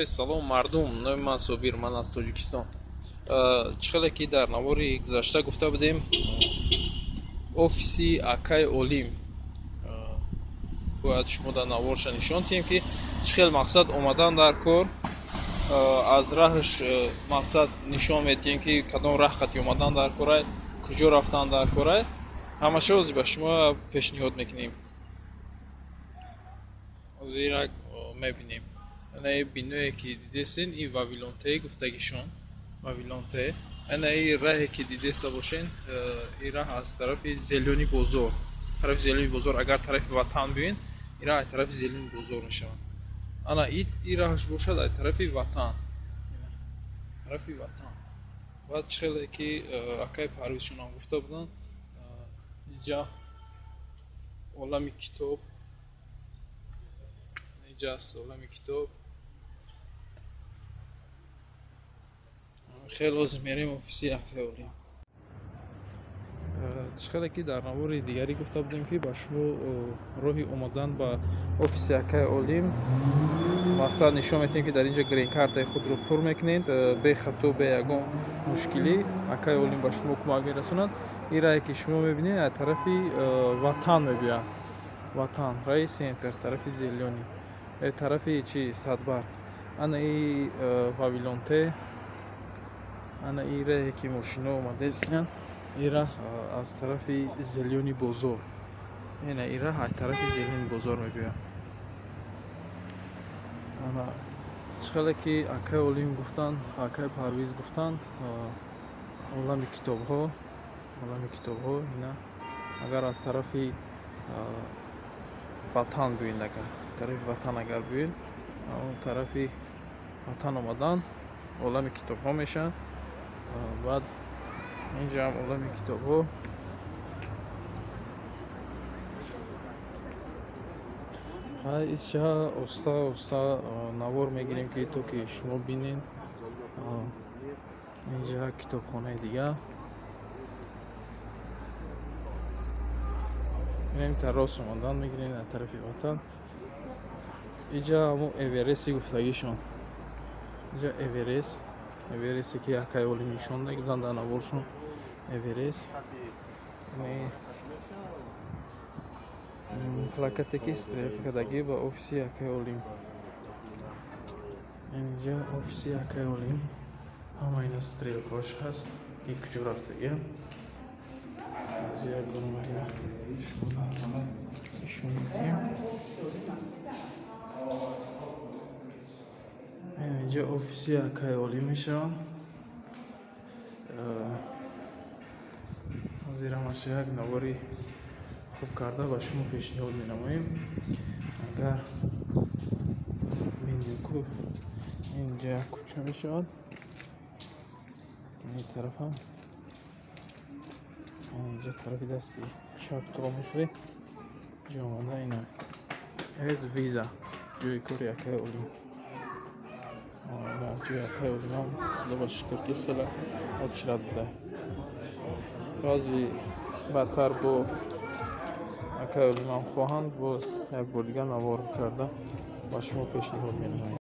Салом мардум, номи ман Собир, ман аз Тоҷикистон. Чӣ хеле ки дар навори гузашта гуфта будем, офиси акай Олим бояд шумо дар наворша нишон диҳем, ки чӣ хел мақсад омадан дар кор, аз раҳш мақсад нишон медиҳем, ки кадом раҳ қати омадан дар корай, куҷо рафтан дар корай. Ҳамаша ҳозир ба шумо пешниҳод мекунем. Ҳозир як мебинем. Ана биное ки дидесен, ин Вавилонте гуфтагишон, Вавилонте. Ана и раҳе ки дидеста бошен, ин раҳ аз тарафи Зелёный бозор, тарафи Зелёный бозор. Агар тарафи Ватан биёен, ин раҳ аз тарафи Зелёный бозор мешавад. Ана ин раҳаш бошад аз тарафи Ватан, тарафи Ватан. Баъд чӣ хеле ки акай Парвизшонам гуфта буданд, инҷа Олами китоб, инҷа аст Олами китоб. Хеле ҳозир мерем офиси акай Олим. Чӣ хеле ки дар навори дигарӣ гуфта будем, ки ба шумо роҳи омадан ба офиси акай Олим мақсад нишон медиҳем, ки дар инҷа грин-картаи худро пур мекунед бехато, бе ягон мушкилӣ. Акай Олим ба шумо кӯмак мерасонад. Ин раҳе ки шумо мебинед, аз тарафи Ватан мебиёяд, Ватан, раи центр, тарафи Зелёный, тарафи чи Садбар. Ана и Вавилонте, ана и раҳе ки мошино омадаистанд, ин раҳ аз тарафи Зелёный бозор, ина ин раҳ аз тарафи Зелёный бозор мебиёяд. Ана чӣ хеле ки акай Олим гуфтанд, акай Парвиз гуфтанд, Олами китобҳо, Олами китобҳо. Ина агар аз тарафи Ватан биёед, агар тарафи Ватан агар биёед, он тарафи Ватан омадан Олами китобҳо мешавад. Баъд инҷаам Олами китобҳо. Исча оста оста навор мегирем, ки то ки шумо бинед. Инҷа китобхонаи дигар. Инамита рост омадан мегирем аз тарафи Ватан. Инҷа ҳамун Эверести гуфтагишон, инҷа Эверест, Эвересте ки акай Олим нишон доданд дар наворшон, Эверест. Плакате ки стрелка кардагӣ ба офиси акай Олим. Инҷа офиси акай Олим, ҳама ина стрелкаош ҳаст, ки куҷо рафтагиам. Як дона нишон медиҳем. Инҷа офиси акай Олим мешавад. Ҳозир ҳамаша як навори хуб карда ба шумо пешниҳод менамоем. Агар бинем, ку инҷа як кӯча мешавад, ин тарафам, инҷа тарафи дасти чап то мехӯред, инҷа омада ина эз виза, ҷои кори акай Олим. Ҷои акай Олимам, худо ба шукр, ки хеле очрат буда. Баъзи баъдтар бо акай Олимам хоҳанд, боз як бор дигар навор карда ба шумо пешниҳод менамоем.